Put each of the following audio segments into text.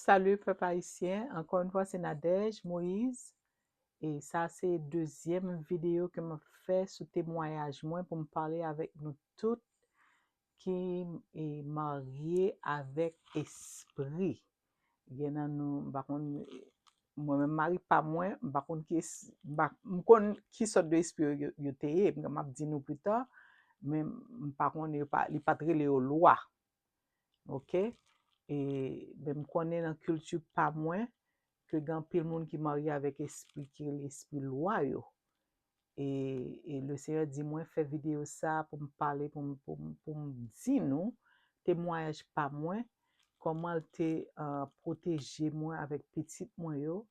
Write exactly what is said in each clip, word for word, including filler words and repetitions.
Salut pèp ayisyen, ankò yon fwa se Nadège Moïse. E sa se dezyèm videyo ke m ap fè sou temwayaj mwen pou m pale avèk nou tout ki e, marye avèk espri. Gen nan nou, m pa konn, mwen menm mari pa mwen, m pa konn ki es- m pa- m konn ki sòt de espri yo, yo te ye, m ap di nou pita, men m pa konn, yo pa, li pa t rele yo lwa. Ok? E, men m konnen nan kilti pa mwen ke gen anpil moun ki marye avèk espri ki rele espri lwa yo. E, e le Senyè di mwen fè videyo sa pou m pale, pou m, pou m, pou m di nou temwayaj pa mwen, kòman l te uh, pwoteje mwen avèk pitit mwen yo,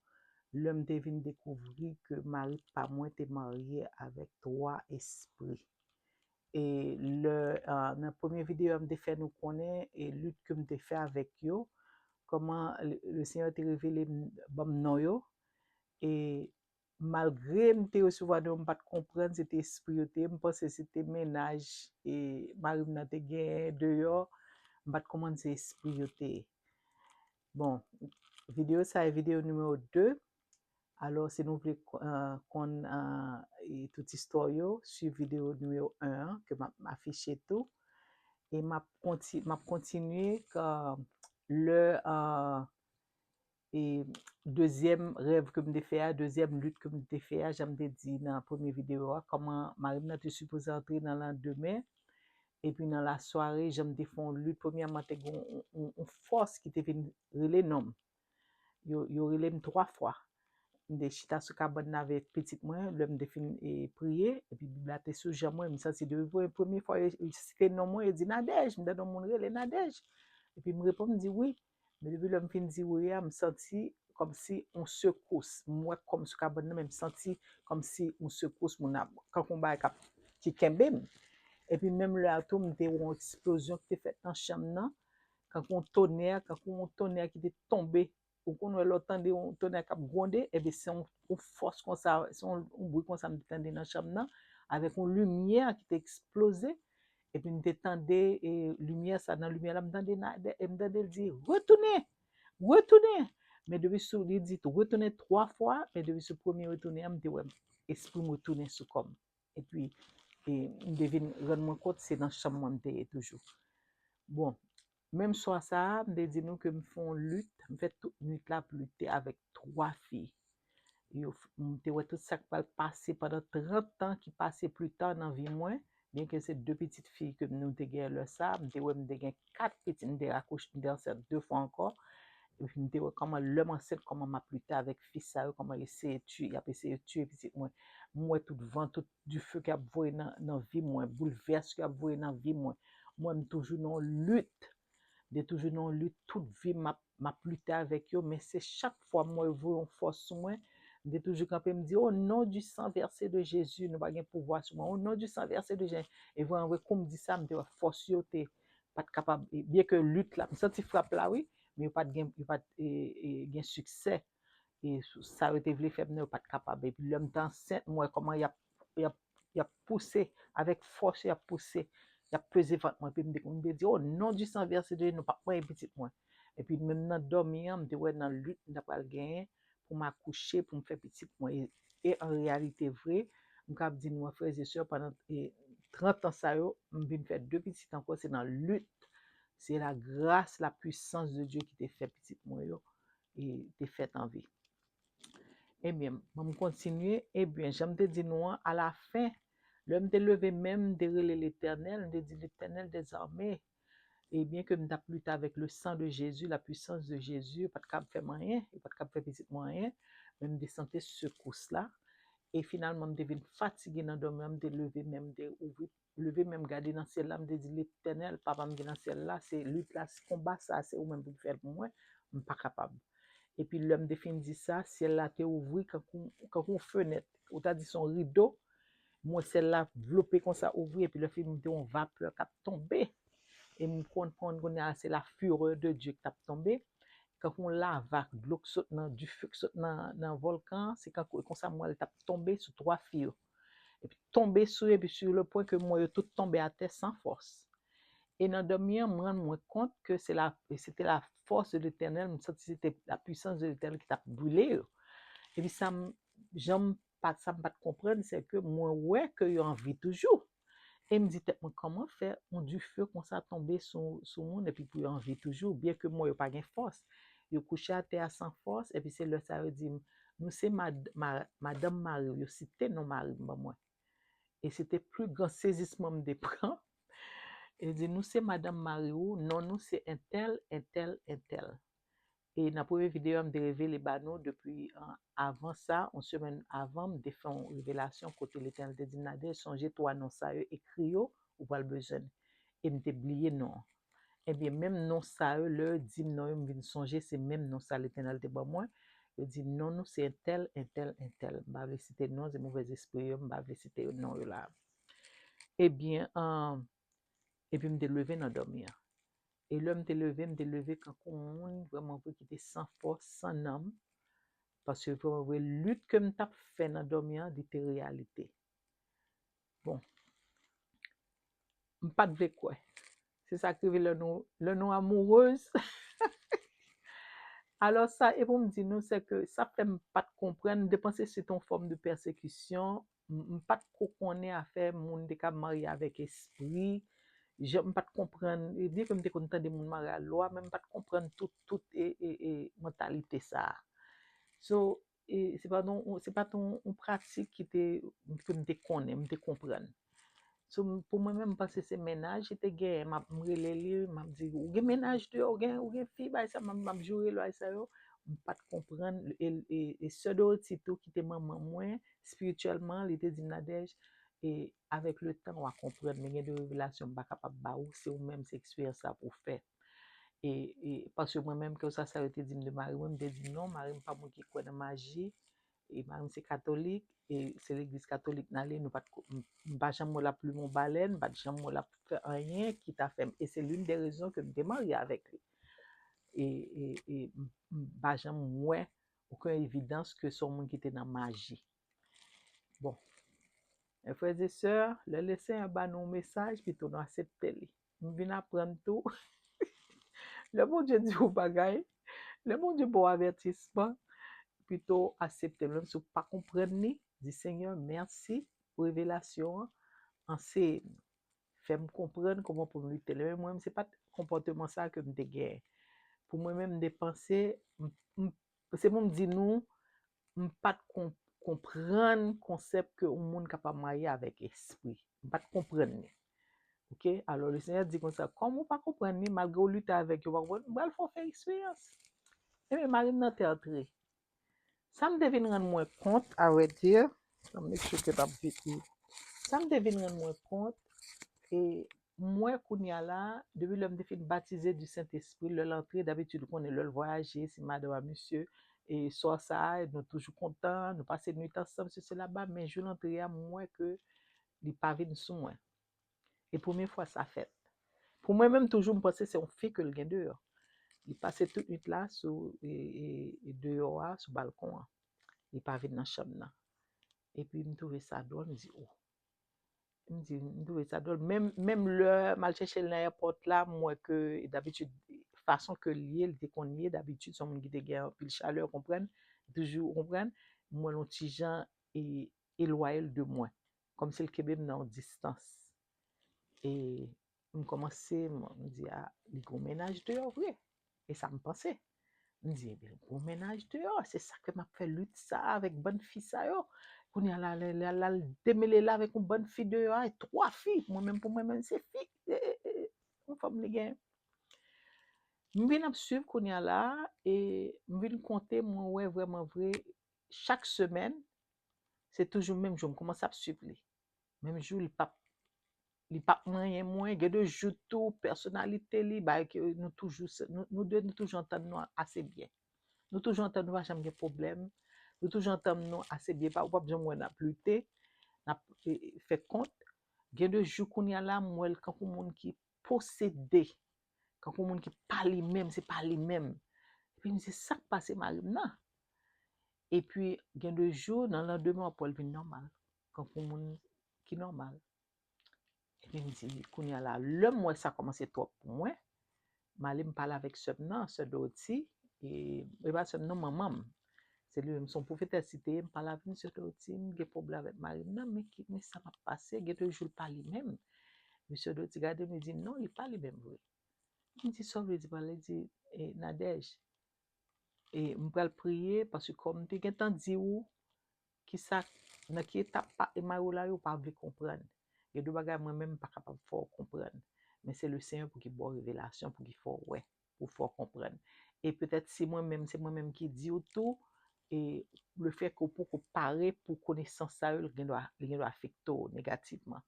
lè m te vin dekouvri ke mari pa mwen te marye avèk twa espri. E lè uh, nan premye videyo a m te fè nou konnen e lit ke m te fè avèk yo, kòman le, le Senyè te revele m, ban m non yo. E malgre m te resevwa non yo, m pa t konprann se te espri yo te ye. M panse se te mennaj e mari m nan te genyen deyò. M pa t konprann se espri yo te ye. Bon, videyo sa e videyo nimewo de. Alò, si nou vle uh, konn uh, e tout istwa yo, swiv videyo nimewo en an ke m ap afiche tou. E m ap konti, m ap kontinye ka lè uh, e dezyèm rèv ke m te fè a, dezyèm lit ke m te fè a, jan m te di nan premye videyo a, kòman mari m nan te sipoze antre nan landemen. Epi nan lasware, jan m te fè yon lit, premyèman, te gen yon, yon, yon fòs ki te vin rele non m. Yo, yo rele m twa fwa. M te chita sou kabann nan avèk pitit mwen, lè m te fin e, priye, epi Bib la te sou jan mwen, m santi depi premye, premye fwa yo, yo site non mwen, yo di Nadège, m tande yon moun rele Nadège. Epi m reponn, m di wi. Men depi lè m fin di wi a, m santi kòmsi yon sekous. M wè kò m sou kabann nan, men m santi kòmsi yon sekous, moun ap, kankou yon bagay k ap, ki kenbe m. Epi menm lè a tou, m te wè yon eksplozyon ki te fèt nan chanm nan, kankou yon tonè, kankou yon tonè ki te tonbe. Ou konn wè lè w tande yon tonè k ap gwonde, ebyen se yon, yon fòs konsa, se yon, yon bri konsa m te tande nan chanm nan, avèk yon limyè ki te eksploze. Epi m te tande e, limyè sa, nan limyè la, m tande Nadège, e m tande l di, retounen! Retounen! Men depi sou, li di retounen twa fwa, men depi sou premye retounen an, m te wè espri m retounen sou kò m. Epi, e, m te vin rann mwen kont se nan chanm mwen m te ye toujou. Bon, menm swa sa a, m te di nou ke m fè yon lit, m fè tout nwit la ap lite avèk twa fi. Yo, m te wè tout sa k pral pase pandan trant an ki pase pita nan vi mwen, byenke se de pitit fi ke nou te gen lè sa a, m te wè m te gen kat pitit, m te akouche, m te ansent de fwa ankò. Epi m te wè kòman lè m ansent, kòman m ap lite avèk fi sa yo, kòman yo eseye tiye, y ap eseye tiye pitit mwen. M wè tout van, tout dife k ap voye nan, nan vi mwen, boulvès k ap voye nan vi mwen. Mwen, m toujou nan yon lit. M te toujou nan yon lit tout vi m, m ap, m ap lite avèk yo, men se chak fwa m wè yo voye yon fòs sou mwen, m te toujou kanpe, m di, au nom du sang versé de Jésus, nou pa gen pouvwa sou mwen, au nom du sang versé de Jésus. E vrèman vre, kou m di sa, m te wè fòs yo te pa t kapab, e, byenke lit la, m santi frap la, wi, men yo pa t gen, yo pa t e, e, gen siksè. E sa yo te vle fè m nan, yo pa t kapab. Epi lè m te ansent, m wè kòman y ap, y ap, y ap pouse, avèk fòs, y ap pouse, y ap peze vant mwen. Epi m te, m te di, au nom du sang versé de Jésus, nou p ap manyen pitit mwen. Epi menm nan dòmi an, m te wè nan lit m ta pral genyen pou m akouche, pou m fè pitit mwen. E, e an reyalite vre, m kab di nou, frè e sè, pandan e, trant an sa yo, m vin fè de pitit ankò, se nan lit, se la grâce, la puissance de Dieu ki te fè pitit mwen yo, e te fèt an vi. Ebyen, ban m kontinye. Ebyen, jan m te di nou an, alafen, lè m te leve men m, m te rele Letènèl, m te di, Letènèl dèzame, e byenke m t ap lite avèk le sang de Jésus, la puissance de Jésus, yo pa t kab fè m anyen, yo pa t kab fè pitit mwen anyen, men m te santi sekous la. E finalman, m te vin fatige nan dòmi an, m te leve men m, m te ouvri, leve men m gade nan syèl la, m te di, Letènèl, Papa m ki nan syèl la, se lit la, se konba sa, se ou menm pou w fè l pou mwen, m pa kapab. Epi lè m te fin di sa, syèl la te ouvri kankou, kankou yon fenèt, ou ta di se yon rido, m wè syèl la vlope konsa, ouvri, epi lè fini, m te wè yon vapè k ap tonbe. E m konn, konn kounye a, se la fureur de Dieu k t ap tonbe. Kankou yon lava, dlo k sot nan, dife k sot nan, nan vòlkan an, se kankou, e konsa m wè l t ap tonbe sou twa fi yo. Epi tonbe sou yo, epi sur le point ke m wè yo tout tonbe atè san fòs. E nan dòmi an, m rann mwen kont ke se la, se te la force de l'Éternel, m santi se te la puissance de l'Éternel ki t ap brile yo. Epi sa m, jan m pa, sa m pa t konprann, se ke mwen wè ke yo an vi toujou. E m di tèt mwen, kòman fè yon dife konsa tonbe sou, sou moun epi pou yo an vi toujou, byen ke m wè yo pa gen fòs. Yo kouche atè a san fòs, epi se lè sa yo di m, nou se mad, ma, madanm mari w, yo site non mari m ban mwen. E se te pli gran sezisman m te pran. E di, nou se madanm mari w, non nou se entèl, entèl, entèl. E nan premye videyo a, m te revele ba nou depi an, avan sa, yon semèn avan, m te fè yon revelasyon kote Letènèl te di m, Nadège, sonje twa non sa yo, ekri yo, ou pral bezwen l. E m te bliye non an. Ebyen, menm non sa yo, lè yo di m non yo, m vin sonje se menm non sa Letènèl te ban mwen. Yo di, non nou se entèl, entèl, entèl. M pa vle site non, se movèzespri yo, m pa vle site non yo la. Ebyen, an, epi m te leve nan dòmi an. E lè m te leve, m te leve kankou moun vrèman vre ki te san fòs, san nanm. Paske vrèman vre, lit ke m t ap fè nan dòmi an, li te reyalite. Bon, m pa t vle kwè. Se sa k rive lè nou, lè nou amourez. Alò sa, e pou m di nou, se ke sa fè m pa t konprann, m te panse se te yon fòm de pèsekisyon, m, m pa t ko konnen afè moun te ka marye avèk espri, jan m pa t konprann, e byen ke m te konn tande moun marye a lwa, men m pa t konprann tout, tout e, e, e mantalite sa a. So, e se pa t yon, se pa t yon, yon pratik ki te, ke m te konnen, m te konprann. So, m, pou mwen menm, m panse se mennaj li te genyen, m ap, m rele li, m ap di, ou gen mennaj deyò, ou gen, ou gen fi, bagay sa, m ap, m ap joure l, bagay sa yo. M pa t konprann, e, e, e sè Dorothy tou, ki te manman mwen, espirityèlman, li te di m, Nadège, e avèk le tan, w a konprann, men gen de revelasyon m pa kapab ba ou, se ou menm, se eksperyans sa pou w fè. E, e, paske mwen menm, ke sa, sa yo te di m de mari mwen, m te di non, mari m pa moun ki kwè nan maji, e mari m se katolik, e se legliz katolik n ale, nou pa t ko-, m, m pa janm wè l ap plimen yon balèn, m pa t janm wè l ap fè anyen ki ta fè m, e se l'une des raisons ke m te marye avèk li. E, e, e m, m pa janm wè okenn evidans ke se yon moun ki te nan maji. Bon, men frè e sè, lè Lesenyè ba nou yon mesaj, pito nou aksepte li. M vin aprann tou, lè Bondye di w bagay, lè Bondye ba w avètisman, pito aksepte l. Menm si w pa konprann li, di, Senyè, mèsi pou revelasyon an, anseye m. Fè m konprann kòman pou m lite. Men mwen, se pa t konpòteman sa ke m te genyen. Pou mwen menm, m te panse, m, m, se pou m di nou, m pa t kon-, konprann konsèp ke yon moun kapab marye avèk espri. M pa t konprann li. Oke? Alò, Lesenyè di konsa, kòm ou pa konprann li, malgre w lite avèk yo, w pa konprann, m pral fè w fè eksperyans. Ebyen, mari m nan te antre. Sa m te vin rann mwen kont, a vrè di, ann make sure ke m ap vit li. Sa m te vin rann mwen kont, e m wè kounye a la, depi lè m te fin batize di Sentespri, lè l antre, dabitid, ou konnen, lè l vwayaje, se madanm ak mesye, e swa sa, nou toujou kontan, nou pase nwit ansanm, sesi, sela, men jou l antre a, m wè ke li pa vin sou mwen. E premye fwa sa fèt. Pou mwen menm, toujou, m panse se yon fi ke l gen deyò. Li pase tout nwit la sou, e, e, e deyò a, sou balkon an. Li pa vin nan chanm nan. Epi m twouve sa dwòl, m di, o. M di, m twouve sa dwòl. Menm, menm lè m al chèche l nan èpòt la, m wè ke dabitid, fason ke l ye, li te konn ye, dabitid, se yon moun ki te gen anpil chalè, w konprann, toujou, w konprann, m wè l yon ti jan, e, elwaye l de mwen. Kòmsi l kenbe m nan yon distans. E m kòmanse, m, m di, a, li gen yon mennaj deyò vre. E sa m panse. M di, ebyen, l gen yon mennaj deyò. Se sa ke m ap fè lit sa avèk bann fi sa yo. Kounye a la, la, la, la, l demele la avèk yon bann fi deyò a, e twa fi. Mwen menm, pou mwen menm, se fi. E, e, e, yon fanm li gen. M vin ap swiv kounye a la, e m vin konte, mwen wè vrèman vre, chak semèn, se toujou menm jou, m kòmanse ap swiv li. Menm jou, li p ap, li p ap manyen mwen. Gen de jou tou, pèsonalite li, bagay ke nou toujou, nou, nou de, nou toujou antann nou ase byen. Nou toujou antann nou, pa janm gen pwoblèm. Nou toujou antann nou ase byen, pa, ou p ap janm wè n ap lite, n ap, e, e, fè kont. Gen de jou kounye a la, m wè l kankou moun ki posede, kankou moun ki pa li menm, se pa li menm. Epi m di, sa k pase mari m nan? Epi gen de jou, nan landemen, w ap wè l vin nòmal, kankou moun ki nòmal. Epi m di, kounye a la, lè m wè sa kòmanse twòp pou mwen, m ale m pale avèk sè m nan, sè Dorothy, e, e pa sè m nan, manman m. Se li menm, se yon pwofetès li te ye, m pale avè m, sè Dorothy, m gen pwoblèm avèk mari m nan, men ki, men sa m ap pase, gen de jou l pa li menm. Mesye Dorothy gade m, li di, non, li pa li menm vre. M di, sa w vle di pa li? Li di, e, Nadège, e, m pral priye, paske kòm m te gentan di w, kisa, nan ki etap pa, e mari w la yo pa vle konprann. Gen de bagay mwen menm m pa kapab fè w konprann. Men se le Senyè pou ki ba w revelasyon, pou ki fè w wè, pou fè w konprann. E petèt si mwen menm, se mwen menm ki di w tou, e le fè ke w poko pare pou konesans sa yo, li gen dwa, li gen dwa afekte w negativman.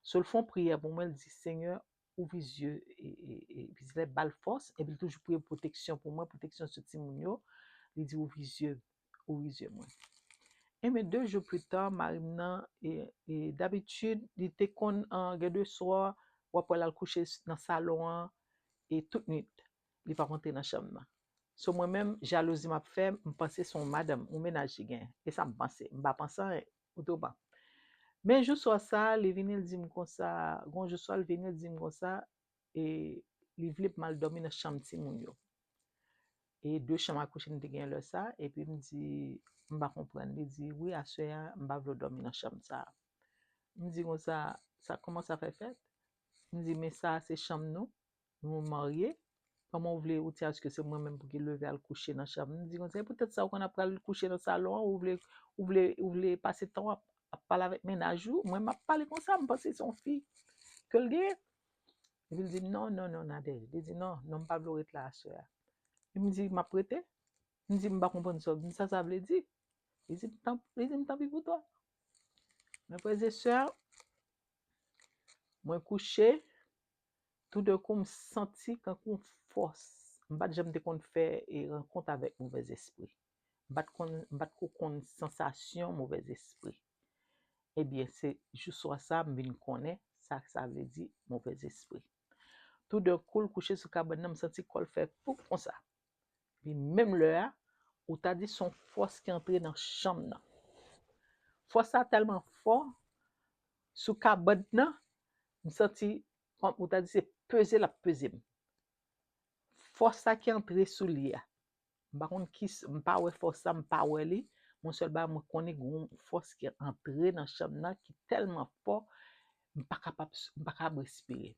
So l fè yon priyè pou mwen, l di, Senyè, ouvri zye, e, e, e, epi lè ba l fòs, epi l toujou priye pwoteksyon pou mwen, pwoteksyon sou timoun yo, li di, ouvri zye, ouvri zye mwen. Enben, de jou pli ta, mari m nan, e, e, dabitid, li te konn, an, gen de swa, w ap wè l al kouche s- nan salon an, e tout nwit, li p ap antre nan chanm nan. So, mwen menm, jalouzi m ap fè, m panse se yon madanm, yon mennaj li gen. E sa m panse. M pa panse anyen, otreman. Men jou swa sa, li vini, l di m konsa, gon jou swa, l vini, l di m konsa, e li vle m al dòmi nan chanm timoun yo. E de chanm a kouche n te gen lè sa, epi m di, m pa konprann. Li di, wi, aswè a, m pa vle w dòmi nan chanm sa a. M di konsa, sa, kòman sa fè fèt? M di, men sa a se chanm nou, nou marye. Kòman w vle, ou di aske se mwen menm pou ki leve al kouche nan chanm? M di konsa, e poutèt sa, ou konn ap pral kouche nan salon an, ou vle, ou vle, ou vle pase tan w ap, ap pale avèk mennaj ou? Mwen, m ap pale konsa, m panse se yon fi ke l genyen. Epi l di m, non, non, non, Nadège. Li di, non, non, m pa vle w ret la aswè a. E m di, m ap rete? M di, m pa konprann sa w di m, sa sa vle di? Li di, m tan, li di, m tanpi pou twa. Men frè e sè, mwen kouche, toudenkou m santi kankou yon fòs. M pa t janm te konn fè e rankont avèk movèzespri. M pa t konn, m pa t ko konn sansasyon movèzespri. Ebyen, se jou swa sa, m vin konnen sa sa vle di movèzespri. Toudenkou, l kouche sou kabann nan, m santi kò l fè pouf konsa. Epi menm lè a, ou ta di se yon fòs ki antre nan chanm nan. Fòs sa tèlman fò, sou kabann nan, m santi, kòm ou ta di se peze l ap peze m. Fòs sa ki antre sou li a, m pa konn ki, m pa wè fòs sa, m pa wè li. Yon sèl bagay mwen konnen, gen yon fòs ki antre nan chanm nan ki tèlman fò, m pa kapab, m pa kapab respire.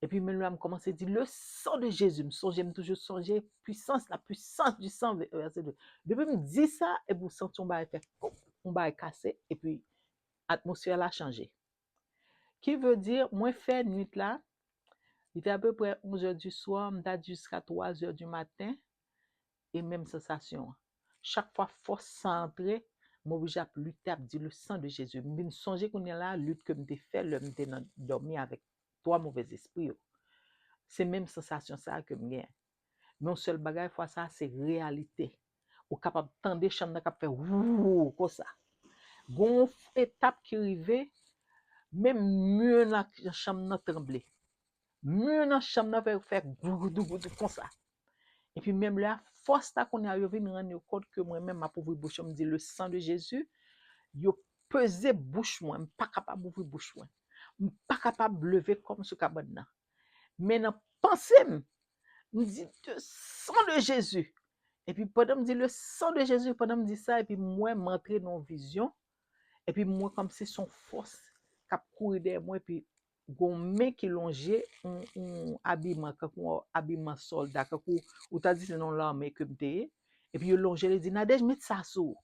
Epi menm lè a m kòmanse di, le sang de Jésus, m sonje, m toujou sonje, puissance, la puissance du sang, vèsè de. Depi m di sa, epi w santi yon bagay fè koup, yon bagay kase, epi atmosfè la chanje. Ki vle di, mwen fè nwit la, li te apeprè onz è di swa, m ta di jiska twa è di maten, e menm sansasyon an. Chak fwa fòs sa antre, m oblije ap lite, ap di le sang de Jésus. M vin sonje kounye a la, lit ke m te fè lè m te nan dòmi avèk twa movèzespri yo. Se menm sansasyon sa a ke m genyen. Men yon sèl bagay, fwa sa a, se reyalite. Ou kapab tande chanm nan k ap fè wouwou konsa. Gon etap ki rive, menm mi nan chanm nan tranble. Mi nan chanm nan fè, fè goudougoudou konsa. Epi menm lè a, fòs la kounye a, yo vin rann yo kont ke mwen menm m ap ouvri bouch mwen, m di, le sang de Jésus, yo peze bouch mwen, m pa kapab ouvri bouch mwen. M pa kapab leve kò m sou kabann nan. Men nan panse m, m di, le sang de Jésus. Epi pandan m di, le sang de Jésus, pandan m di sa, epi m wè m antre nan yon vizyon, epi m wè kòmsi se yon fòs k ap kouri dèyè mwen, epi gon men ki lonje yon, yon abiman, kankou yon abiman sòlda, kankou ou ta di se nan lame ke m te ye, epi yo lonje, li di, Nadège, met sa sou ou.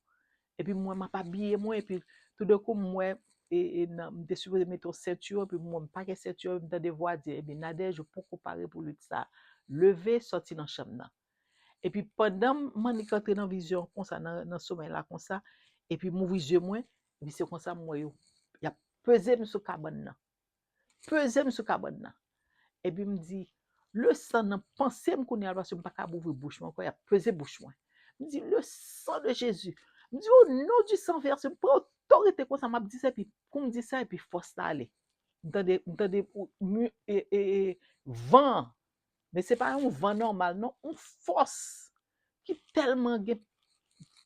Epi m wè m ap abiye mwen, epi toudenkou m wè, e, e, nan, m te sipoze mete yon senti, epi m wè m pa gen senti, epi m tande vwa di, ebyen, Nadège, ou poko pare pou lit sa. Leve, sòti nan chanm nan. Epi pandan m annik antre nan vizyon konsa, nan, nan somèy la konsa, epi m ouvri zye mwen, epi se konsa m wè yo, y ap peze m sou kabann nan. Peze m sou kabann nan. Epi m di, le sang nan panse m kounye a, paske m pa ka ouvri bouch mwen ankò, y ap peze bouch mwen. M di, le sang de Jésus. M di, au nom du sang versé, m pran otorite konsa, m ap di sa, epi kou m di sa, epi fòs la ale. M tande, m tande, ou, mi, e, e, e, van an. Men se pa yon van nòmal, non. Yon fòs ki tèlman gen,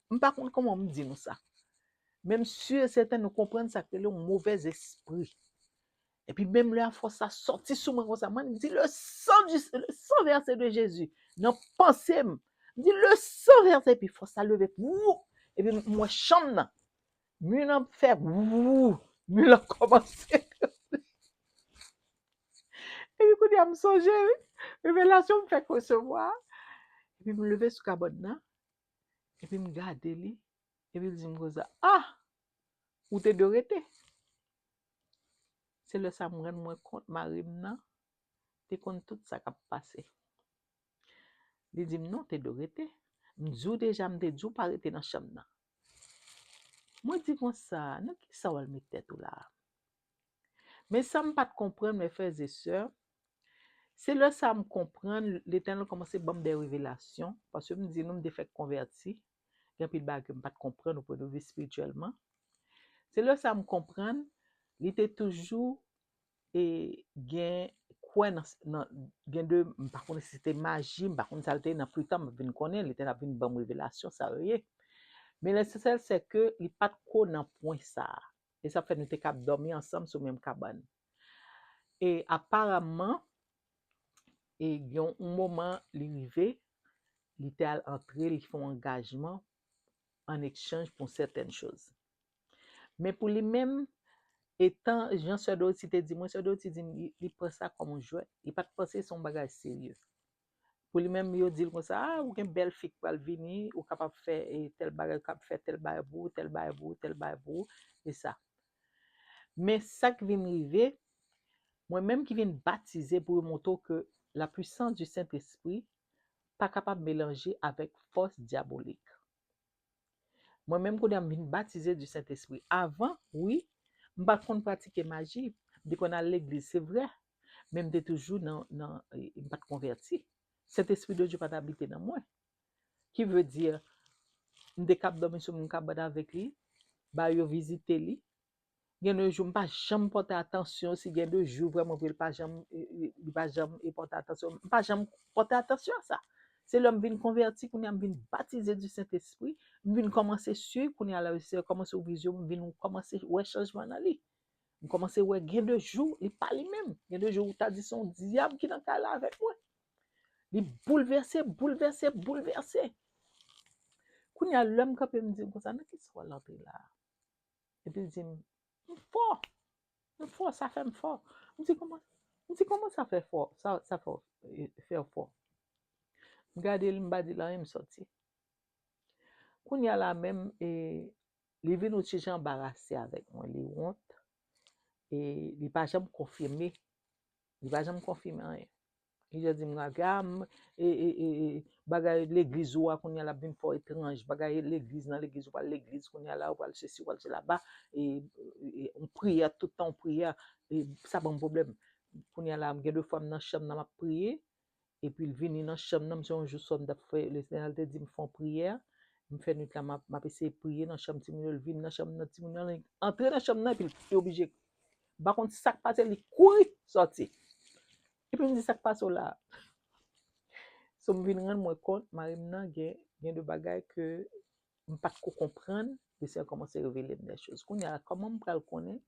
m pa konn kòman m di nou sa. Men m si e sèten nou konprann sa k rele yon movèzespri. Epi menm lè a fòs la sòti sou mwen konsa, mwen di le sang du, le sang versé de Jésus nan panse m. M di le sang versé, epi fòs la leve, wou! Epi m wè chanm nan. Mi nan fè wou, mi nan kòmanse. Epi kounye a m sonje, wi, revelasyon m fèk resevwa. Epi m leve sou kabann nan, epi m gade li, epi l di m konsa, ah, ou te dwe rete. Se lè sa m rann mwen kont mari m nan te konn tout sa k ap pase. Li di m, non, te dwe rete. M di w deja, m te di w pa rete nan chanm nan. Mwen di konsa, nan ki sa w al met tèt ou la a? Men sa m pa t konprann, mes frères et sœurs, se lè sa m konprann, Letènèl kòmanse ban m de revelasyon, paske m di nou, m te fèk konvèti, gen anpil bagay ke m pa t konprann o pwen de vi espirityèlman. Se lè sa m konprann, li te toujou e gen kwè nan, nan gen de, m pa konnen si se te maji, m pa konn sa l te ye, nan pli ta m vin konnen, Letènèl ap vin ban m revelasyon sa yo ye. Men lesansyèl se ke li pa t ko nan pwen sa a. E sa fè nou te kab dòmi ansanm sou menm kabann. E aparamman, e gen yon moman li rive, li te al antre, li fè yon angajman an ekchanj pou sètèn choz. Men pou li menm, etan jan sè Dorothy te di mwen, sè Dorothy di m li, li pran sa kòm yon jwèt. Li pa t panse se yon bagay serye. Pou li menm, yo di l konsa, ah, ou gen bèl fi k pral vini, ou kapab fè e, tèl bagay, ou kapab fè tèl bagay pou ou, tèl bagay pou ou, tèl bagay pou ou, e sa. Men sa k vin rive, mwen menm ki vin batize pou yo montre w ke la puissance du Saint-Esprit pa kapab melanje avèk fòs dyabolik. Mwen menm kounye a m vin batize du Saint-Esprit. Avan, wi, m pa t konn pratike maji. M te konn al legliz, se vre. Men m te toujou nan, nan, e, m pa t konvèti. Sentespri de Dye pa t abite nan mwen. Ki vle di, m te kab dòmi sou menm kabann avèk li, ba yo vizite li. Gen de jou, m pa janm pòte atansyon, si gen de jou, vrèman vre, li pa janm, li pa janm pòte atansyon. M pa janm pòte atansyon a sa. Se lè m vin konvèti, kounye a m vin batize du Sentespri, m vin kòmanse swiv, kounye a la, Senyè kòmanse ouvri zye m, m vin kòmanse wè chanjman nan li. M kòmanse wè gen de jou, li pa li menm. Gen de jou, ou ta di se yon dyab ki nan kay la avèk mwen. Li boulvèse, boulvèse, boulvèse. Kounye a, lè m kanpe, m di l konsa, nan kisa w al antre la a? Epi l di m, m fò. M fò, sa fè m fò. M di, kòman, m di, kòman sa fè fò? Sa, sa fè, fè w fò? M gade l, m pa di l anyen, m sòti. Kounye a la menm, e, li vin yon ti jan anbarase avèk mwen, li wont, e li pa janm konfime. Li pa janm konfime anyen. Li jis di m, gade, a, m, e, e, e, e, bagay legliz ou a kounye a l ap vin fè w etranj. Bagay legliz nan legliz, ou pral legliz kounye a la, ou pral sesi, ou pral sela, ba, e, e, e, yon priyè, tout tan yon priyè, e, sa ban m pwoblèm. Kounye a la, gen de fwa m nan chanm nan, m ap priye, epi l vini nan chanm nan, m se yon jou swa m t ap fè, Letènèl te di m fè yon priyè, m fè nwit la, m ap, m ap eseye priye nan chanm timoun yo, l vin nan chanm nan, timoun yo antre nan chanm nan, epi l te oblije, m pa konn sa k pase, li kouri sòti. Epi m di, sa k pase w la a? So, m vin rann mwen kont, mari m nan gen, gen de bagay ke m pa t ko konprann, Lesenyè kòmanse revele m de choz. Kounye a, kòman m pral konnen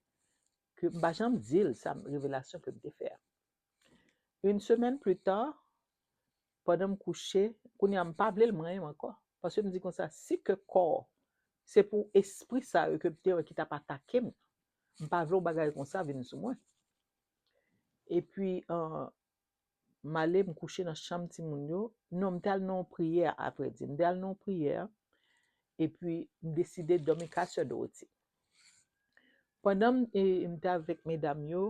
ke m pa janm di l sa, revelasyon ke m te fè a? Une semaine plus tard, pandan m kouche, kounye a m pa vle l mwen menm ankò. Paske m di konsa, si ke kò, se pou espri sa yo ke m te wè ki t ap atake m, m pa vle yon bagay konsa vin sou mwen. Epi, euh, m ale, m kouche nan chanm timoun yo. Non, m te al nan yon priyè, avrèdi. M te al nan yon priyè, epi m deside dòmi kay sè Dorothy. Pandan m, e, m te avèk medam yo,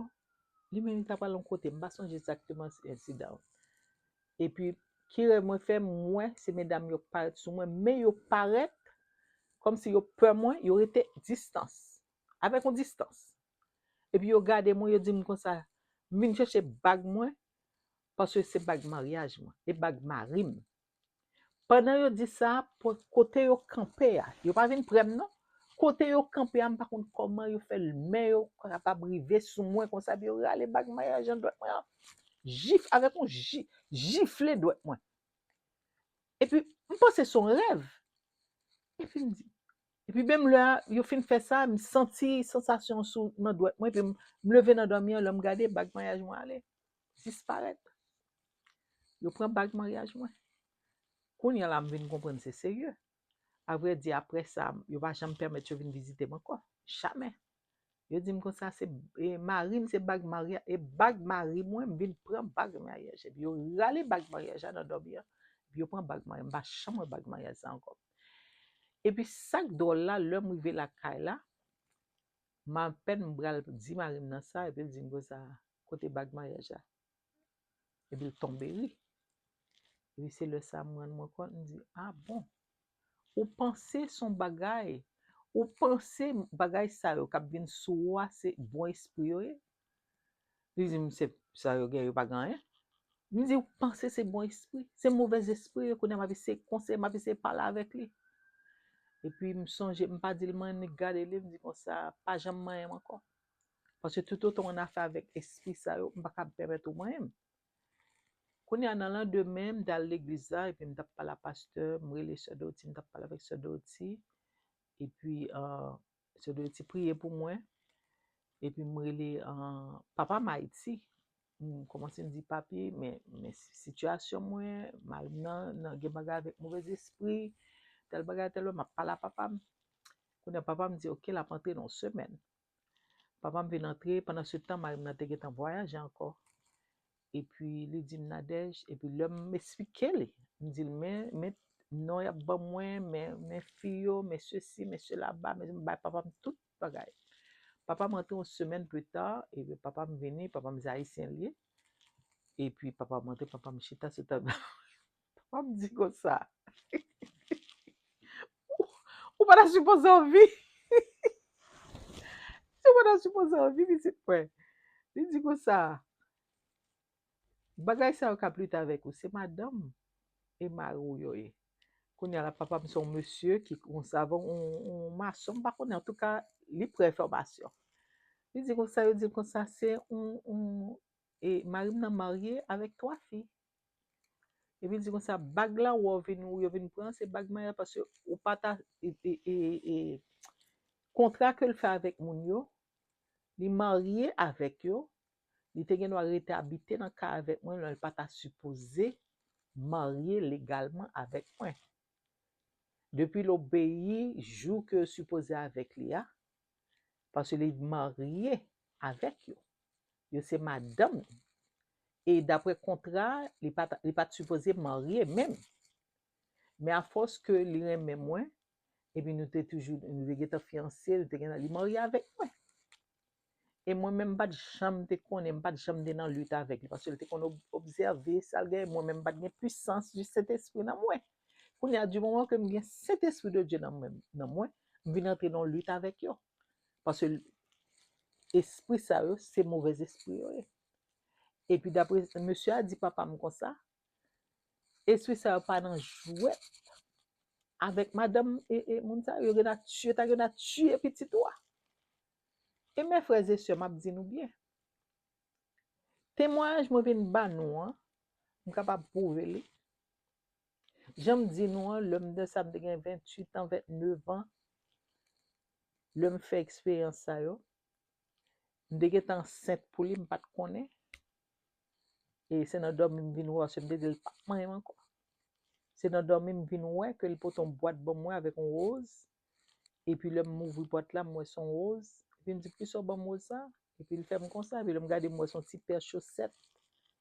li menm li ta pral yon kote, m pa sonje egzakteman ensidan an. Epi, ki rèv mwen fè, m wè se medam yo parèt sou mwen, men yo parèt kòmsi yo pè mwen, yo rete distans, avèk yon distans. Epi yo gade mwen, yo di m konsa, m vin chèche bag mwen, paske se bag maryaj mwen, e bag mari m. Pandan yo di sa, kote yo kanpe a, yo pa vin pre m non. Kote yo kanpe a, m pa konn kòman yo fè men yo kapab rive sou mwen konsa, epi yo rale bag maryaj an dwèt mwen an. Jif, avèk yon ji-, jifle dwèt mwen. Epi, m panse se yon rèv. Epi m di, Epi menm lè a, yo fin fè sa, m santi sansasyon sou nan dwèt mwen, epi m, m leve nan dòmi an, lè m gade, bag maryaj mwen ale, disparèt. Yo pran bag maryaj mwen. Kounye a la, m vin konprann se serye. Avrèdi, apre sa, yo pa janm pèmèt yo vin vizite m ankò. Jamè. Yo di m konsa, se e, mari m, se bag marya, e bag mari mwen, m vin pran bag maryaj. Epi yo rale bag maryaj la nan dòmi an. Epi yo pran bag maryaj, m pa janm wè bag maryaj sa ankò. Epi sa k dwòl la, lè m rive lakay la, m apèn m pral di mari m nan sa, epi l di m konsa, kote bag maryaj la? Epi l tonbe ri. Epi se lè sa a m rann mwen kont, m di, a bon, ou panse se yon bagay, ou panse bagay sa yo k ap vin sou ou a se bon espri yo ye? Li di m, se sa yo gen, yo pa gen anyen. M di, ou panse se bon espri? Se movèz espri yo, kounye a m ap eseye konseye, m ap eseye pale avèk li. Epi m sonje, m pa di l m annik gade li, m di konsa, pa janm manyen m ankò. Paske toutotan w annafè avèk espri sa yo, m pa kab pèmèt ou manyen m. Kounye a nan landemen, m t al legliz la, epi m t ap pale a pastè, m rele sè Dorothy, m t ap pale avèk sè Dorothy, epi uh, sè Dorothy priye pou mwen, epi m rele uh, papa m Ayiti. M kòmanse m di, papi, men, men sitiyasyon mwen, mari m nan, nan gen bagay avèk movèz espri, tèl bagay, tèl bagay, m ap pale a papa m. Kounye a papa m di, oke, l ap antre nan yon semèn. Papa m vin antre, pandan se tan, mari m nan te gentan vwayaje ankò. Epi li di m, Nadège, epi lè m esplike li, m di l, men, men non y ap ban mwen, men, men fi yo, men sesi, men sela, men m bay papa m tout bagay. Papa m antre yon semèn pita, epi papa m vini, papa m se ayisyen l ye. Epi papa m antre, papa m chita sou tab la. Papa m di konsa, ou, ou pa ta sipoze anvi. Ou pa ta sipoze anvi, pitit mwen. Li di konsa, bagay sa yo k ap lite avèk ou, se madanm e mari w yo ye. Kounye a la, papa m se yon mesye ki yon savan, yon, yon mason, m pa konnen, antouka, li pran enfòmasyon. Li di konsa, yo di l konsa, se yon, yon, e mari m nan marye avèk twa fi. Epi l di konsa, bag la, ou vin, ou yo vin pran, se bag maryaj, paske ou pa ta, e, e, e, e, kontra ke l fè avèk moun yo, li marye avèk yo, li te gen dwa rete abite nan kay avèk mwen, lè l pa ta sipoze marye legalman avèk mwen. Depi l obeyi jou ke yo sipoze avèk li a, paske li marye avèk yo. Yo se madanm li. E daprè kontra, li pa t, li pa t sipoze marye menm. Men afòs ke li renmen mwen, epi nou te toujou, nou te gentan fiyanse, nou te gentan, li marye avèk mwen. E mwen menm, m pa t janm te konnen, m pa t janm te nan lit avèk li, paske l te konn ob-, obsève sa l genyen, mwen menm, m pa t gen pisans di Sentespri nan mwen. Kounye a, di moman ke m gen Sentespri de Dye nan mwen, nan mwen, m vin antre nan lit avèk yo. Paske espri sa yo, se movèz espri yo ye. Epi daprè mesye a di papa m konsa, espri sa yo pa nan jwèt avèk madanm e, e moun sa yo, yo gen dwa tiye, ta gen dwa tiye pitit ou a. E men frè e sè, m ap di nou byen. Temwayaj mwen vin ba nou an, m kapab pwouve li. Jan m di nou an, lè m de sa, m te gen venntuit an, vennnev an, lè m fè eksperyans sa yo, m te gentan ansent pou li, m pa t konnen. E se nan dòmi m vin wè, paske m te di l pa t manyen m ankò. Se nan dòmi m vin wè ke l pote yon bwat ban mwen avèk yon woz. Epi lè m ouvri bwat la, m wè se yon woz. Epi m di, poukisa w ban m woz sa? Epi l fè m konsa. Epi lè m gade, m wè se yon ti pè chosèt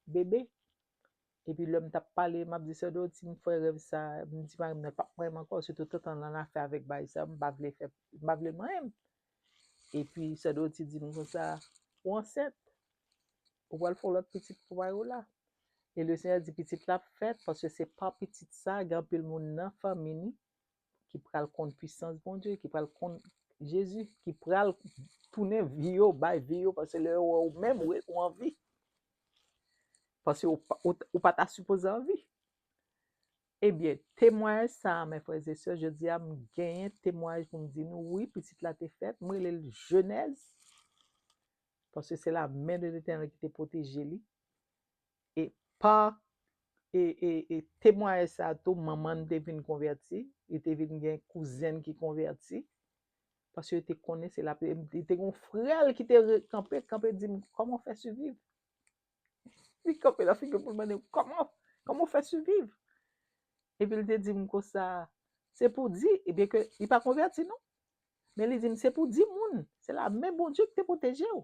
bebe. Epi lè m t ap pale, m ap di, sè Dorothy, m fè rèv sa, m di mari m nan, l p ap manyen m ankò, sitou toutan l annafè avèk bagay sa, m pa vle fè, m pa vle l manyen m. Epi sè Dorothy di m konsa, ou ansent, ou pral fè yon lòt pitit pou mari w la. E Lesenyè di pitit la ap fèt, paske se pa pitit sa, gen anpil moun nan fanmi ni ki pral konn pisans Bondye, ki pral konn Jezi, ki pral tounen vi yo, bay vi yo, paske lè yo wè ou menm, ou, ou anvi. Paske ou, pa- ou, ou pa ta sipoze anvi. Ebyen, temwayaj sa a, mes frères et sœurs, jodi a, m genyen temwayaj pou m di nou, wi, pitit la te fèt, m rele l Jenèz, paske se la men de Letènèl ki te pwoteje li. E pa e, e, e temwayaj sa a tou, manman n te vin konvèti, li te vin gen kouzen ki konvèti. Paske yo te konnen se la, li te gen yon frè l ki te re- kanpe, kanpe di m, "Kòman w fè siviv?" Li kanpe nan figi m pou l mande m, "Kòman, kòman w fè siviv?" Epi l te di m konsa, "Se pou di," ebyen ke li pa konvèti non. Men li di m, "Se pou di moun, se la men Bondye ki te pwoteje w.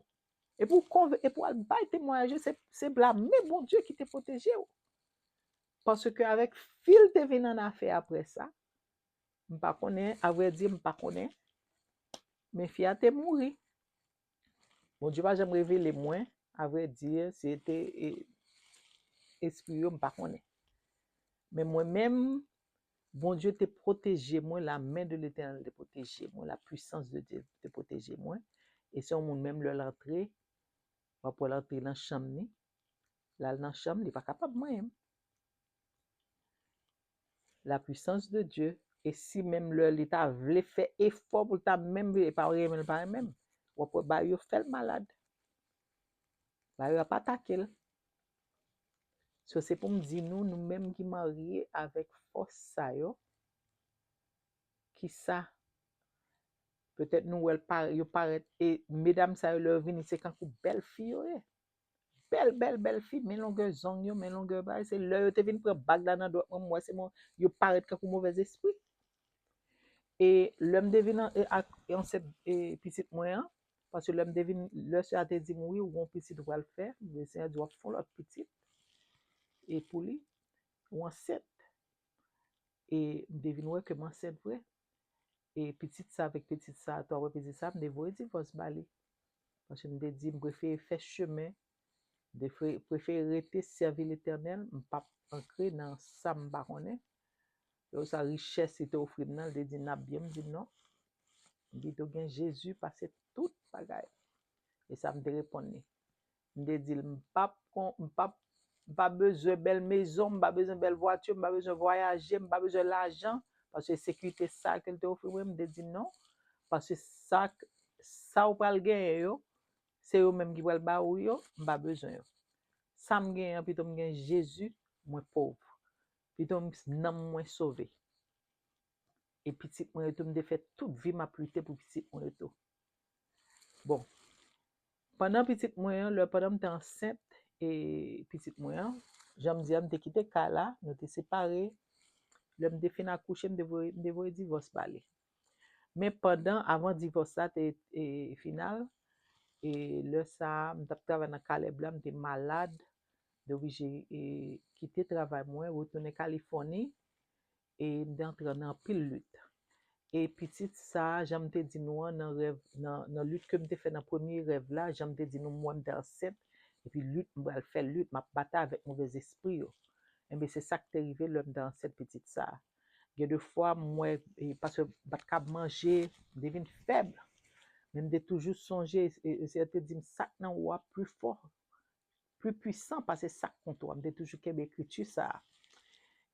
E pou konve- e pou al bay temwayaj yo, se se la men Bondye ki te pwoteje w." Paske avèk fi l te vin an afè apre sa, m pa konnen, avrèdi, m pa konnen. Men fi a te mouri. Bondye pa janm revele mwen, avrèdi, si se te e, espri yo, m pa konnen. Men mwen menm, Bondye te pwoteje mwen, la men de Letènèl te pwoteje mwen, la puissance de Dieu te pwoteje mwen. E se yon moun menm lè l antre, w ap wè l antre nan chanm ni, l al nan chanm, li pa kapab manyen m. La puissance de Dieu. E si menm lè li ta vle fè efò pou l ta menm vle, e pa renmen l pa renmen m. W ap wè bagay yo fè l malad. Bagay yo ap atake l. So, se pou m di nou, nou menm ki marye avèk fòs sa yo, ki sa, petèt nou wè l pa- yo parèt, e medam sa yo, lè yo vini, se kankou bèl fi yo ye. Bèl, bèl, bèl fi, men longè zong yo, men longè bagay. Se lè yo te vin pran bag la nan dwèt mwen, m wè se mwen, yo parèt kankou movèzespri. E lè m te vin an- e ak ansent e pitit mwen an, paske lè m te vin, lè sè a te di m, "Wi, ou gon pitit ou pral fè," Lesenyè di, "W ap fè yon lòt pitit." E pou li, ou ansent. E m te vin wè ke m ansent vre. E pitit sa avèk pitit sa, tou apre pitit sa, m te voye divòs ba li. Paske m te di, m prefere fè chemen, m te fre- prefere rete sèvi Letènèl, m p ap ankre nan sa m pa konnen. Yo sa richès li te ofri m nan, li te di, "N ap byen," m di, "Non. M pito gen Jezi pase tout bagay." E sa m te reponn li. M te di l, "M p ap kon- m p ap- m pa bezwen bèl mezon, m pa bezwen bèl vwati, m pa bezwen vwayaje, m pa bezwen lajan, paske sekirite sa ke l te ofri mwen," m te di, "Non, paske sa k- sa ou pral genyen yo, se yo menm ki pral ba ou yo, m pa bezwen yo. Sa m genyen an, pito m gen Jezi, mwen pòv. Pito m- nanm mwen sove." E pitit mwen yo tou, m te fè tout vi m ap lite pou pitit mwen yo tou. Bon, pandan pitit mwen an, lè pandan m te ansent e pitit mwen an, jan m di a, m te kite kay la, nou te separe. Lè m te fin akouche, m te voye, m te voye divòs ba li. Men pandan, avan divòs la te e, final, e lè sa a, m t ap travay nan Caleb la, m te malad, m te oblije e, kite travay mwen, retounen Kalifòni, e m te antre nan anpil lit. E pitit sa a, jan m te di nou an, nan rèv, nan, nan lit ke m te fè nan premye rèv la, jan m te di nou, m wè m te ansent, epi lit, m pral fè lit, m ap batay avèk movèzespri yo. Enben, se sa k te rive lè m te ansent pitit sa a. Gen de fwa, m wè, e, paske m pa t kab manje, m te vin fèb. Men m te toujou sonje, e, e, Senyè te di m, "Sa k nan ou a pi fò, pi pwisan pase sa k kont ou a." M te toujou kenbe ekriti sa a.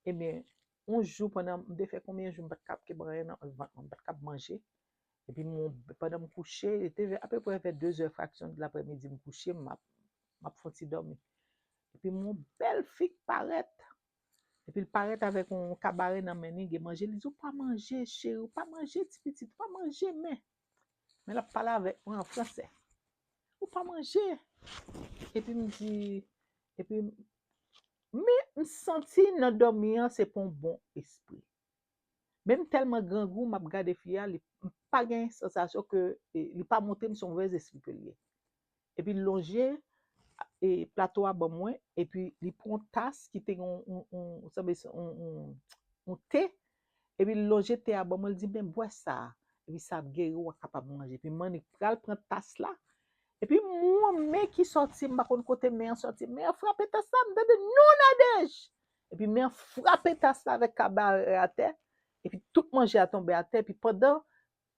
Ebyen, yon jou, pandan m te fè konbyen jou, m pa t kab kenbe anyen nan vant mwen, m pa t kab manje. Epi, m, pandan m kouche, li te apeprè vè de zè fraksyon de laprèmidi, m kouche, m ap, m ap fè yon ti dòmi. Epi, m wè yon bèl fi k parèt. Epi l parèt avèk yon kabare nan men li, gen manje. Li di, "Ou pa manje, cheri, ou pa manje, ti pitit, ou pa manje, men." Men l ap pale avèk mwen an fransè. "Ou pa manje." Epi m di, epi, men m santi nan dòmi an, se pa yon bon espri. Men m tèlman grangou, m ap gade fi a, li, m pa gen sansasyon ke, e, li pa montre m se yon movèzespri ke l ye. Epi l lonje, e, plato a ban mwen, epi li pran yon tas ki te gen yon, yon, yon, sanble se yon, yon, yon te, epi l lonje te a ban mwen, l di, "Men bwè sa a, epi sa ap geri w, w a kapab manje." Epi m annik pral pran tas la, epi m wè yon men ki sòti, m pa konn kote men an sòti, men an frape tas la, m tande, "Non, Nadège!" Epi men an frape tas la avèk kabare atè, epi tout manje a tonbe atè, epi pandan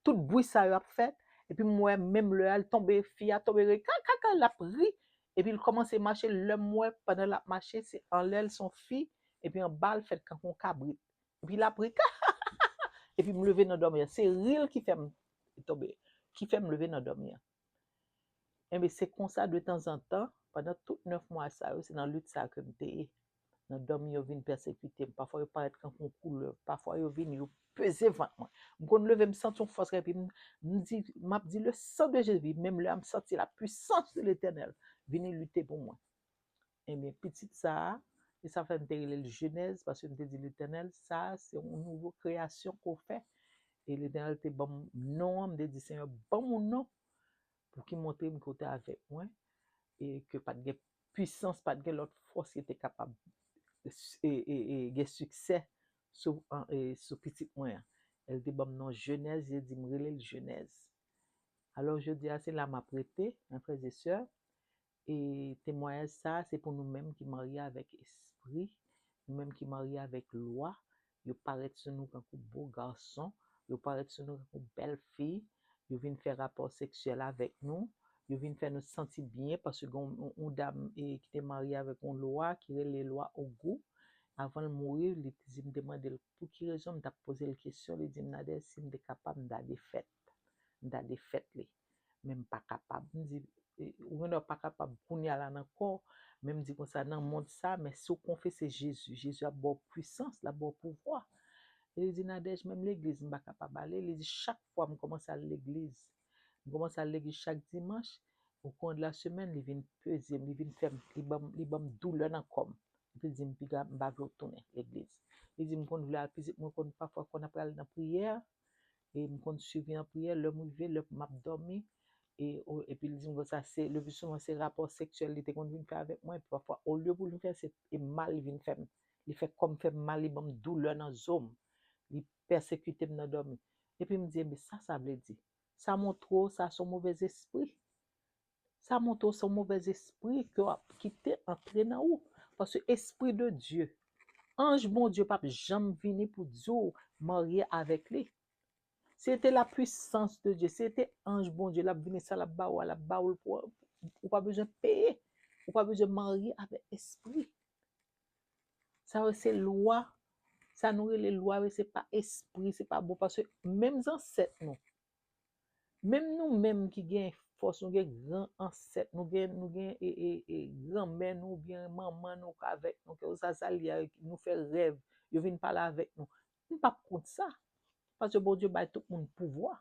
tout bri sa yo ap fèt, epi m wè menm lè a, l tonbe, fi a tonbe ri, ka, ka, ka, l ap ri, epi l kòmanse mache, lè m wè, pandan l ap mache, se anlè l se yon fi, epi anba l fèt kankou yon kabrit. Epi l ap ri, ka, epi m leve nan dòmi an. Se ri l ki fè m tonbe, ki fè m leve nan dòmi an. Enben, se konsa, de tanzantan, pandan tout nèf mwa sa yo, se nan lit sa ke m te ye. Nan dòmi, yo vin pèsekite m. Pafwa, yo parèt kankou yon koulèv. Pafwa, yo vin, yo peze vant mwen. M konn leve, m santi yon fòs, epi m, m di, m ap di, le sang de Jésus, menm lè a m santi la puissance de l'Éternel vini lite pou mwen. Ebyen, pitit sa a, e sa fè m te rele l Jenèz, paske m te di, Letènèl, sa a, se yon nouvo kreyasyon ke w fè. E Letènèl te ban m non an, m te di, Senyè, ban m yon non pou ki montre m ke w te avèk mwen, e ke pa t gen pwisans, pa t gen lòt fòs ki te kapab e, e, e, gen siksè sou, an, e, sou pitit mwen an. E l te ban m non Jenèz, li di m rele l Jenèz. Alò, jodi a, se la m ap rete, mè frè e sè, e temwayaj sa a, se pou nou menm ki marye avèk espri, nou menm ki marye avèk lwa, yo parèt sou nou kankou bo gason, yo parèt sou nou kankou bèl fi, yo vin fè rapò seksyèl avèk nou, yo vin fè nou santi byen, paske gen yon, yon, yon dam e, ki te marye avèk yon lwa, ki rele lwa Ogou. Avan l mouri, li te di m te mande l pou ki rezon, m t ap poze l kesyon, li di m, Nadège, si m te kapab, m ta defèt. M ta defèt li. Men m pa kapab. M di, e, ou gen dwa pa kapab kounye a la nan kò, men m di konsa, nan mond sa, men si w konfese Jezi, Jezi ap ba w pwisans, l ap ba w pouvwa. E li di, Nadège, menm legliz, m pa kapab ale. Li di, chak fwa m kòmanse al legliz, m kòmanse al legliz chak dimanch, o kouran de la semèn, li vin peze m, li vin fè m, li ban m, li ban m doulè nan kò m. Epi l di m, piga, m pa vle w tounen legliz. Li di m konn vle al, pitit mwen konn pafwa konn ap pral nan priyè, e m konn swiv li nan priyè, lè m rive, lè m ap dòmi, e, o, epi l di m konsa, se, le pli souvan se rapò seksyèl li te konn vin fè avèk mwen, epi pafwa, olye pou l fè, se, e mal li vin fè m. Li fè kò m fè m mal, li ban m doulè nan zo m. Li pèsekite m nan dòmi. Epi m di, ebyen, sa sa vle di? Sa montre w, sa se yon movèzespri. Sa montre w se yon movèzespri ke w ap kite antre nan ou. Paske espri de Dye, anj Bondye p ap janm vini pou di w marye avèk li. Se te la puissance de Dieu, se te anj Bondye, l ap vini sa l ap ba w a, l ap ba w l pou ou pa bezwen peye, ou pa bezwen marye avèk espri. Sa yo se lwa, sa nou rele lwa yo, se pa espri, se pa bon, paske menm zansèt nou, menm nou menm ki gen fòs, nou gen gran ansèt, nou gen, nou gen e, e, e, granmè nou, oubyen manman nou k avèk nou, kèlkeswa sa l ye a, nou fè rèv, yo vin pale avèk nou. Nou p ap kont sa, paske Bondye bay tout moun pouvwa.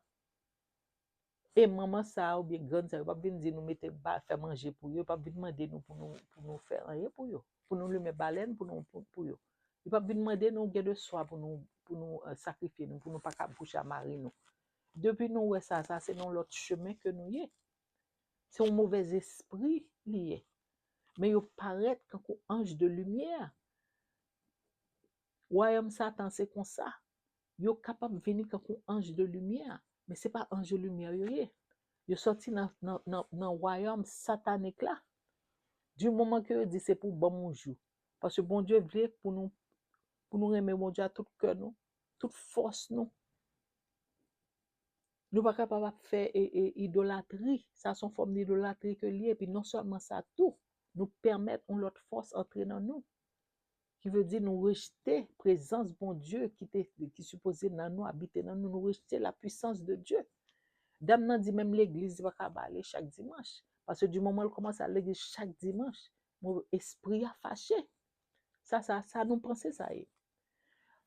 E manman sa a oubyen grann sa a, yo p ap vin di nou mete ba, fè manje pou yo, yo p ap vin mande nou pou nou, pou nou fè anyen pou yo, pou nou limen balèn pou nou, pou, pou yo. Yo p ap vin mande nou gen de swa pou nou, pou nou, eh, sakrifye nou, pou nou pa ka kouche a mari nou. Depi nou wè sa, sa se nan lòt chemen ke nou ye. Se yon movèzespri li ye. Men yo parèt kankou anj de limyè. Wayòm Satan se konsa. Yo kapab vini kankou anj de limyè, men se pa anj de limyè yo ye. Yo sòti nan, nan, nan, nan wayòm satanik la. Di moman ke yo di se pou ban m yon jou. Paske Bondye vle pou nou, pou nou renmen Bondye a tout kè nou, tout fòs nou. Nou pa kapab ap fè e, e, idolatri. Sa se yon fòm idolatri ke li ye. Epi non sèlman sa tou, nou pèmèt yon lòt fòs antre nan nou. Ki vle di nou rejte prezans Bondye ki te, ki sipoze nan nou, abite nan nou, nou rejte la puissance de Dieu. Dam nan di menm legliz li pa ka ba ale chak dimanch. Paske di moman l kòmanse al legliz chak dimanch, mo-, espri a fache. Sa, sa, sa nou panse sa ye.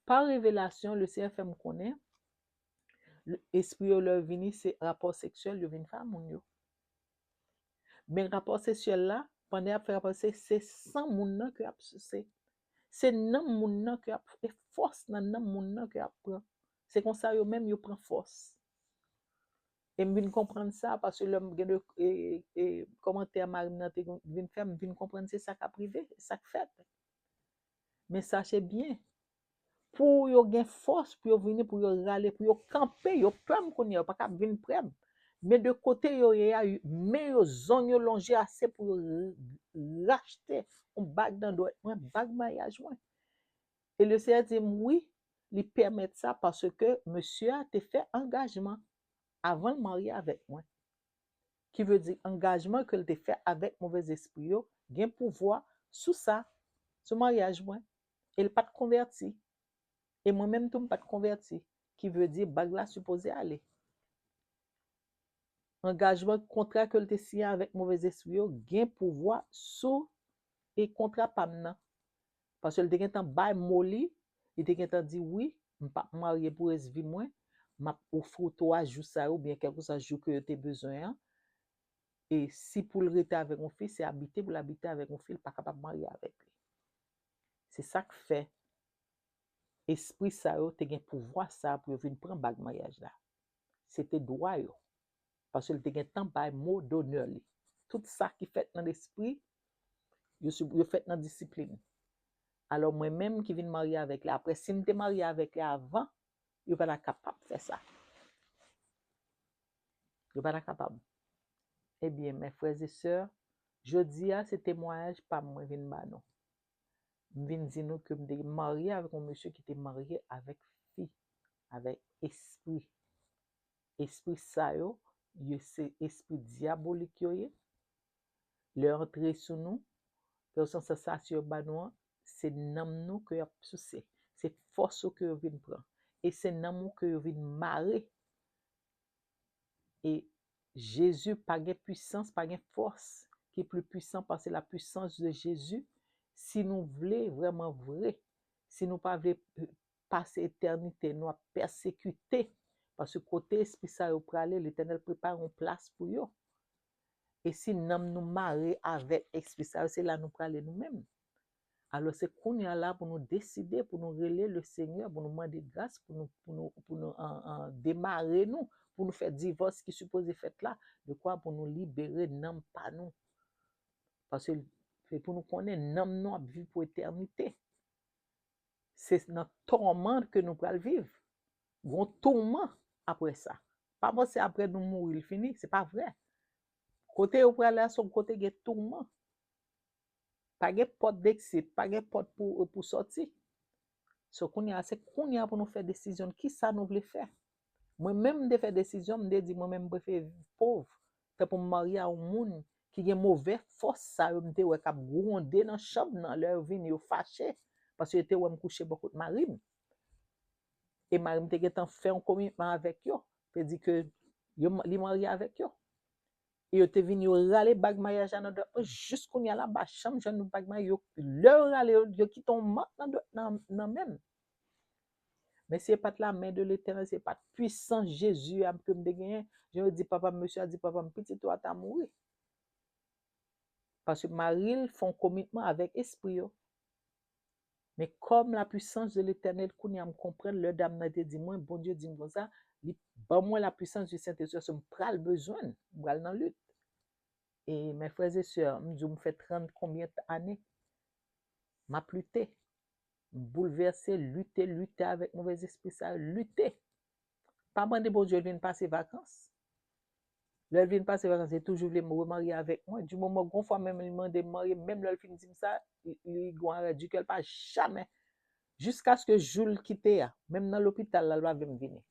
Pa revelasyon, le Senyè fè m konnen, le, espri yo lè yo vini, se rapò seksyèl yo vin fè a moun yo. Men rapò seksyèl la, pandan y ap fè rapò, se, se san moun nan ke y ap souse. Se nanm moun nan ke y ap, e fòs nan nanm moun nan ke y ap pran. Se konsa yo menm yo pran fòs. E m vin konprann sa, paske lè m gen de, e, e, kòmantè mari m nan te vin fè, m vin konprann se sa k ap rive, sa k fèt. Men sache byen, pou yo gen fòs, pou yo vini, pou yo rale, pou yo kanpe, yo pè m kounye a, yo pa ka vin prè m. Men de kote yo ye a, men yo, zong yo lonje ase pou yo r-, rachte yon bag nan dwèt mwen, bag maryaj mwen. E le Senyè di m, wi, li pèmèt sa paske mesye a te fè angajman avan l marye avèk mwen. Ki vle di angajman ke l te fè avèk movèzespri yo gen pouvwa sou sa, sou maryaj mwen. E l pa t konvèti. E mwen menm tou, m pa t konvèti. Ki vle di bag la sipoze ale. Angajman, kontra ke l te siyen avèk movèzespri yo gen pouvwa sou e kontra pa m nan. Paske l te gentan bay mo li, li te gentan di, wi, m p ap marye pou rès vi mwen, m ap ofri w twa jou sa yo, oubyen kèlkeswa jou ke yo te bezwen an. E si pou l rete avèk yon fi, se abite pou l abite avèk yon fi, l pa kapab marye avèk li. Se sa k fè espri sa yo te gen pouvwa sa pou yo vin pran bag maryaj la. Se te dwa yo. Paske l te gen tan bay mo donè li. Tout sa ki fèt nan lespri, yo, sou- yo fèt nan disiplin. Alò, mwen menm ki vin marye avèk li, apre, si m te marye avèk li avan, yo pa ta kapab fè sa. Yo pa ta kapab. Ebyen, mes frères et sœurs, jodi a, se temwayaj pa m mwen vin ba nou. M vin di nou ke m te marye avèk yon mesye ki te marye avèk fi, avèk espri. Espri sa yo, yo se espri dyabolik yo ye. Lè yo antre sou nou, fè yon sansasyon yo ba nou an, se nanm nou ke y ap souse. Se fòs ou ke yo vin pran. E se nanm ou ke yo vin mare. E Jezi pa gen pwisans, pa gen fòs ki pli pwisan pase la puissance de Jésus. Si nou vle vrèman vre, si nou pa vle pase etènite nou ap pèsekite, paske kote espri sa yo prale, Letènèl prepare yon plas pou yo. E si nanm nou mare avèk espri sa yo, se la nou prale nou menm. Alò, se kounye a la pou nou deside, pou nou rele le Seigneur, pou nou mande gras, pou nou, pou nou, pou nou an, an, demare nou, pou nou fè divòs ki sipoze fèt la, de kwa pou nou libere nanm pa nou. Paske se pou nou konnen nanm nou ap viv pou etènite. Se nan tòman ke nou pral viv. Gon touman apre sa. Pa panse apre nou mouri, l fini. Se pa vre. Kote yo prale a, se yon kote gen touman. Pa gen pòt deksit, pa gen pòt pou, pou sòti. So, kounye a, se kounye a pou nou fè desizyon kisa nou vle fè. Mwen menm, m te fè desizyon, m te di, mwen menm, m prefere viv pòv, tanpri m marye a yon moun ki gen move fòs sa yo, m te wè k ap gwonde nan chanm nan, lè yo vini, yo fache, paske yo te wè m kouche bò kot mari m. E mari m te gentan fè yon komitman avèk yo, te di ke yo, li marye avèk yo. E yo te vin, yo rale bag maryaj la nan dwèt mwen, jis kounye a la, m pa janm jwenn bag maryaj yo. Lè yo rale, yo, yo kite yon mak nan dwèt, nan, nan men m. Men si se pa t la men de Letènèl, si se pa t pwisans Jezi a ke m te genyen, jan yo di papa m, mesye a di papa m, pitit ou a ta mouri. Paske mari l fè yon komitman avèk espri yo. Men kòm la puissance de l'Éternel, kounye a m konprann, lè dam nan te di mwen, Bondye di m konsa, li ban mwen la puissance du Saint-Esprit, paske m pral bezwen l, m pral nan lit. E mes frères et sœurs, m di w, m fè trant konbyen ane m ap lite. M boulvèse, lite, lite avèk movèzespri sa yo, lite. Pa mande Bondye l vin pase vakans. Lè l vin pase vakans, li toujou vle remarye avèk mwen. Di moman, gon fwa menm li mande m marye, menm lè l fin di m sa, li, li gon arè di kè, l pa jamè. Jiskaske jou l kite a, menm nan lopital la, l pa vle m vini.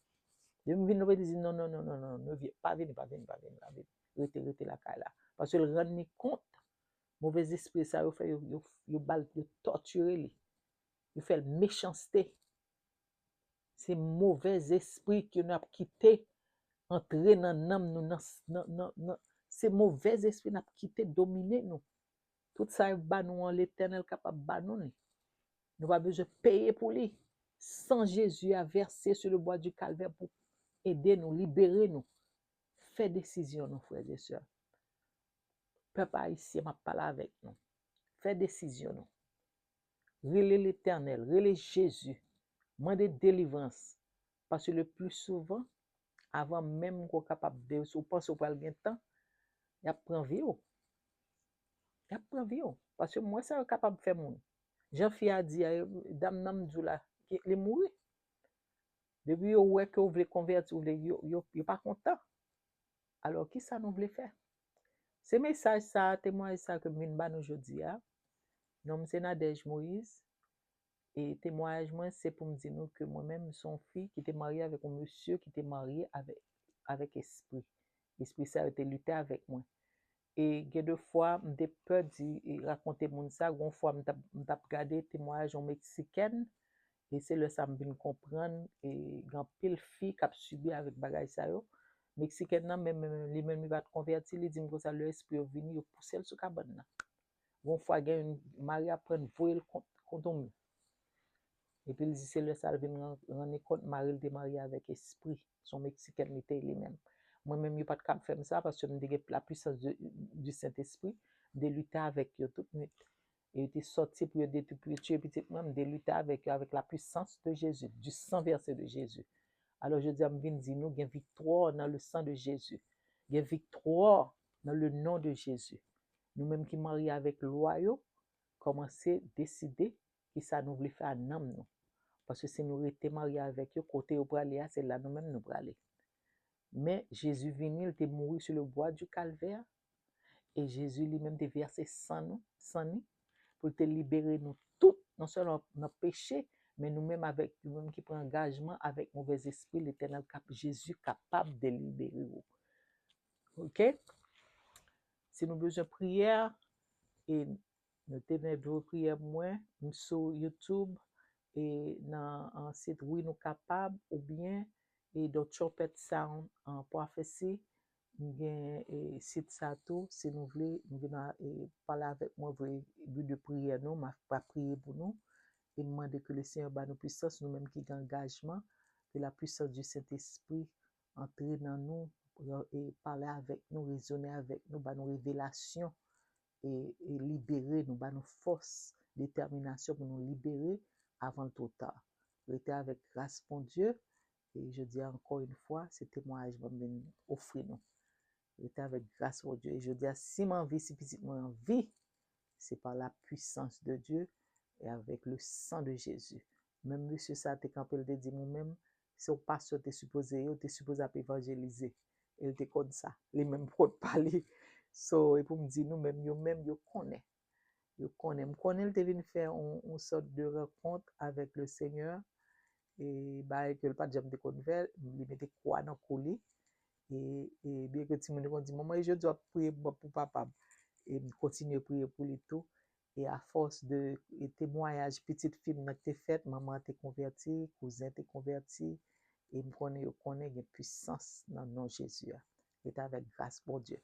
Depi m vin lopital, li di, non, non, non, non, non, non, pa vini, pa vini, pa vini, pa vini. Rete, rete lakay la. Paske l rann li kont, movèzespri sa yo fè, yo, yo, yo ba l, yo tòtire li. Yo fè l mechanste. Se movèzespri ke n ap kite antre nan nanm nou, nan, nan, nan, nan, se movèzespri n ap kite domine nou. Tout sa yo ba nou an, Letènèl kapab ba nou li. Nou pa bezwen peye pou li. San Jezi a vèse sou le bwa di Kalvè pou ede nou, libere nou. Fè desizyon nou, frè e sè. Pèp ayisyen, m ap pale avèk nou. Fè desizyon nou. Rele Letènèl, rele Jezi. Mande delivrans. Paske le pli souvan, avan menm ke w kapab de, si w panse w pral gen tan, y ap pran vi w. Y ap pran vi w. Paske m wè sa yo kapab fè moun. Jan fi a di a, dam nan m di w la, ki, li mouri. Depi yo wè ke w vle konvèti, w vle, yo, yo, yo pa kontan. Alò, kisa nou vle fè? Se mesaj sa, temwayaj sa ke m vin ba nou jodi a. Non m se Nadège Moïse. E temwayaj mwen, se pou m di nou ke mwen menm, m se yon fi ki te marye avèk yon mesye ki te marye avèk, avèk espri. Espri sa yo te lite avèk mwen. E gen de fwa, m te pè di, e rakonte moun sa. Gon fwa, m t ap, m t ap gade temwayaj yon Meksikèn, e se lè sa m vin konprann, e gen anpil fi k ap sibi avèk bagay sa yo. Meksikèn nan, menm, menm, li menm, li pa t konvèti, li di m konsa, lè espri yo vini, yo pouse l sou kabann nan. Gon fwa, gen yon mari ap pran l, voye l kont, kont yon mi. Epi l di se lè sa l vin ran- rann li kont mari l te marye avèk espri. Se yon Meksikèn li te ye li menm. Mwen menm, yo pa t kab fè m sa paske m te gen la puissance de, du Saint-Esprit, m te lite avèk yo tout nwit. E yo te sòti pou yo detwi, pou yo tiye pitit mwen, m te lite avèk yo avec la puissance de Jésus, du sang versé de Jésus. Alò, jodi a, m vin di nou, gen viktwa nan le sang de Jésus. Gen viktwa nan le nom de Jésus. Nou menm ki marye avèk lwa yo, kòmanse deside kisa nou vle fè a nanm nou. Paske si nou rete marye avèk yo, kote yo prale a, se la nou menm nou prale. Men Jezi vini, li te mouri sur le bois du calvaire, e Jezi li menm te vèse san nou, san ni, pou l te libere nou tout, non sèlman nan peche, men nou menm avèk nou menm ki pran angajman avèk movèzespri, Letènèl kap, Jezi kapab delibere w. Oke? Si nou bezwen priyè, e nou te nan dwe priyè mwen, m sou YouTube, e nan an sit Wi Nou Kapab, oubyen e Don Trumpet Sound an Prophecy, m gen e sit sa tou, si nou vle, m vin a e pale avèk mwen, voye bi de priyè nou, m ap priye pou nou, e m mande ke le Seigneur ba nou pwisans, nou menm ki gen angajman, ke la puissance du Saint-Esprit antre nan nou, e pale avèk nou, rezone avèk nou, ba nou revelasyon, e, e libere nou, ba nou fòs, detèminasyon pou nou libere avan l twò ta. Rete avèk gras Bondye, e jodi a, ankò yon fwa, se temwayaj mwen vin ofri nou. Rete avèk gras Bondye. E jodi a, si m anvi, si pitit mwen anvi, se par la puissance de Dieu et avec le sang de Jésus. Menm mesye sa te kanpe, l te di m, ou menm, se yon pastè te sipoze ye, ou te sipoze ap evanjelize. E l te konn sa. Li menm kot pa li. So, e pou m di nou menm, yo menm, yo konnen. Yo konnen. M konnen l te vin fè yon, yon sòt de rankont avèk le Seigneur. E bagay ke l pa t janm te konn fè, li mete kwa nan kou li. E, e byen ke timoun yo konn di, manman, e jodi w ap priye pou, pou papa m. E m kontinye priye pou li tou. E afòs de e temwayaj pitit fi m nan ki te fèt, manman an te konvèti, kouzen te konvèti, e m konnen yo konnen gen pwisans nan non Jezi a. Rete avèk gras Bondye.